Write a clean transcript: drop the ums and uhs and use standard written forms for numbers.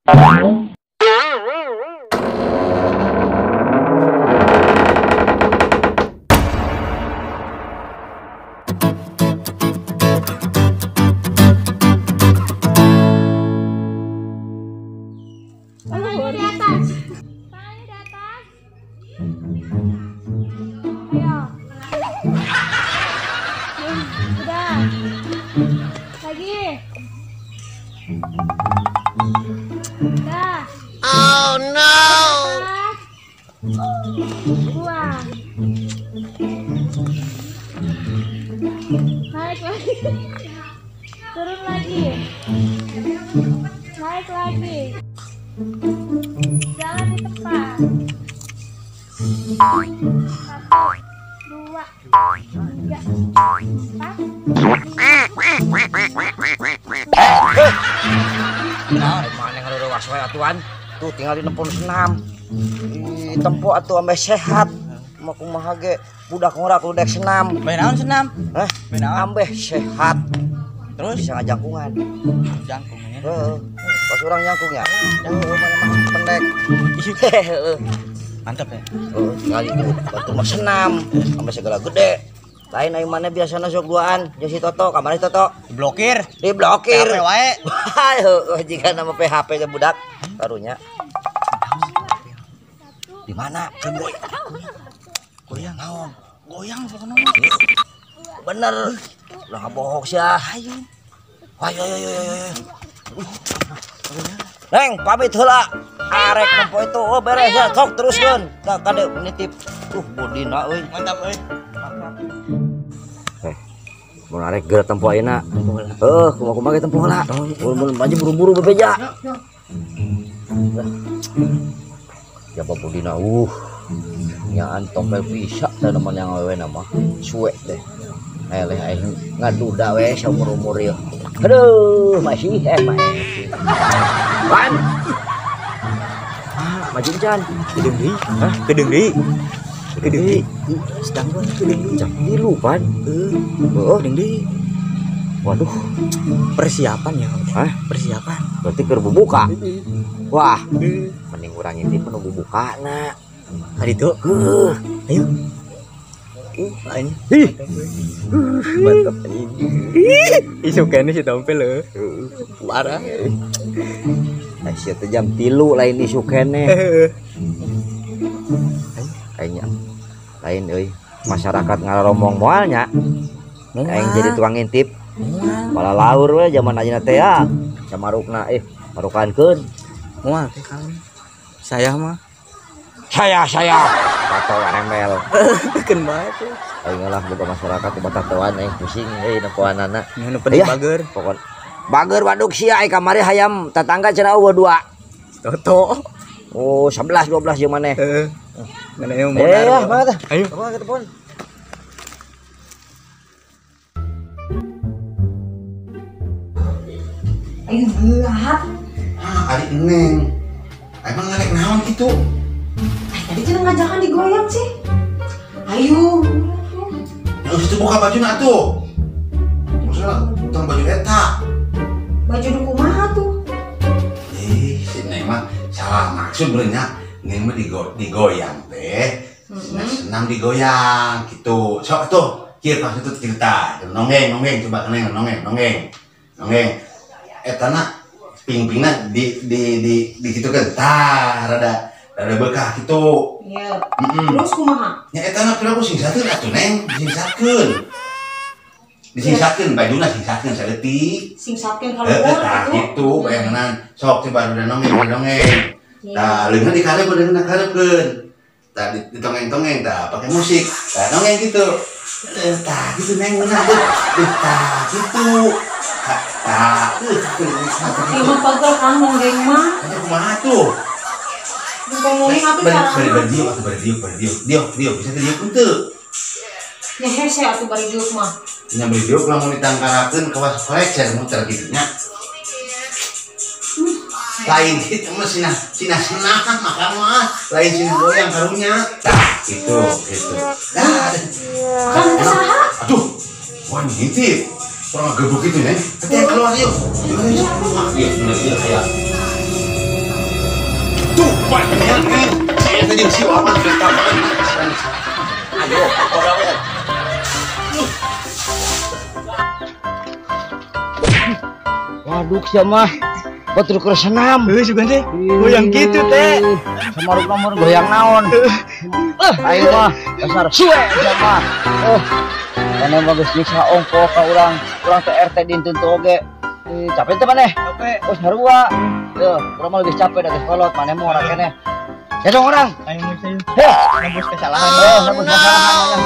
Tangannya di atas. Tangannya di atas. Ayo. Udah. Lagi. Udah. Oh no. Buang. Naik lagi. Turun lagi. Naik lagi. Jalan di tempat. 1, 2, 3, 4. Nah, mana ngaruruas wae atuan? Tuh tinggal di nempon senam. Ih, tempo atuh ambe sehat. Mah kumaha ge budak ngora kudu dek senam. Main naon senam? Hah? Main naon? Ambe sehat. Terus bisa ngajangkungan. Jangkung ya. Heeh. Pas urang nyangkung ya. Heeh, mana mah pendek. Heeh. Mantap ya. Heeh, tinggal itu batu mah senam sampai segala gede. Lain aing mana biasana sok duaan jeung si Toto, kamari Toto. Diblokir. Diblokir. PHP wae. Heeh, jika nama PHP nya budak karunya. Di mana? Kan goyang. Goyang naon? Goyang pokokna. Bener. Ulah bohong sia. Ayo. Ayo ayo ayo ayo. Neng, pamit heula. Arek nempo itu oh beres ya, sok teruskeun. Tah kade nitip. Budina euy. Mantap euy. Mun arek geura tempo ayeuna. Heuh, kumaha-kumaha ge tempo heula. Mun aja buru-buru bebeja. Jaba budina nyaan tompel bisa teh nemen yang awewe mah. Suwe teh. Eleh aing ngaduda we saumur-umur ieu. Aduh, masih masih. Pan. Ah, maju can. Kedeung deui. Hah? Kedeung deui. Kedeung deui. Sedang gua kedeung deui. Jam 3 pan. Heeh, kedeung deui. Waduh, persiapan ya. Hah? Persiapan. Berarti keur bubuka. Wah, mending urang intip nu bubukana. Hari itu. Heuh. Ayo. Ini. Ih. Mantap ini. Isu kene si tompel lho. Parah. Eh, sia teh jam 3 lain isu kene. Kayaknya lain euy. Masyarakat ngaromong moal nya. Aing jadi tukang intip. Malah laur we zaman ayeuna teh ya. Samarukna marukankeun. Moal teh kalem. Saya mah. Saya tato rembel. Keun bae tuh. Aing lah boga masyarakat batatoan aing pusing euy nempoanana. Nu penting bager. Pokon bager waduk sia ai kamari hayam tetangga cenah eueuh 2. Toto. Oh, 11 12 jeung maneh. Heeh. Mana yang modar. Mana teh? Ayo. Mana telepon? Aing gelap. Ah, ari Neng. Emang ngarek naon kitu? Tadi cenah ngajakan digoyang sih. Ayo. Ya geus buka bajuna atuh. Maksudna tong baju eta. Baju nu kumaha tuh? Ih, si Neng mah salah maksud beurnya. Neng mah digoyang teh. Senam digoyang gitu. Sok tuh, kieu pas itu cerita. Nonggeng, nonggeng coba Neng, nonggeng, nonggeng. Nonggeng. Eta na ping-pingna di kitu kan. Tah, rada bekah gitu. Iya. Terus kumaha? Nya eta na piraku singsakeun atuh Neng, disingsakeun. Disingsakeun bajuna singsakeun saeutik. Singsakeun kaluhur tah gitu bayangan. Sok coba udah nongeng, nongeng. Tah leungeun dikarep leungeun dikareupkeun. Tah ditongeng-tongeng tah pakai musik. Tah nongeng gitu. Tah gitu Neng meunah tuh. Tah gitu. Tah Ieu mah pegel kan nonggeng mah. Kumaha tuh? Ngomongin atuh carana. Bari diuk atuh bari diuk, bari diuk. Diuk, diuk bisa teh diuk henteu. Nya hese atuh bari diuk mah. Nya bari diuk lamun ditangkarakeun kawas korek sia muter kitu nya. Lain kitu mah sinah sinah senah maka mah lain sinah goyang karunya. Tah gitu gitu. Tah. Kan teh saha? Aduh. Wah, ngintip. Kurang gebuk gitu, Neng. Keluar yuk. Yuk, yuk. Ah, iya bener ieu aya. Banyak nih. Saya tadi si Wawan cerita banget. Ayo, orang we. Waduh sia mah. Batur keur senam. Heuh sugan teh. Goyang kitu teh. Samaruk nomor goyang naon. Ayo mah dasar suwe sia mah. Maneh mah geus nyiksa ongko ka urang, urang teh RT dintun teu oge. Capek teh maneh? Capek. Geus sarua. Yeuh, urang mah geus capek da geus kolot, maneh mah ora keneh. Sedong orang. Ayo saya. Heh, Nembus kesalahan. oh, nembus kesalahan.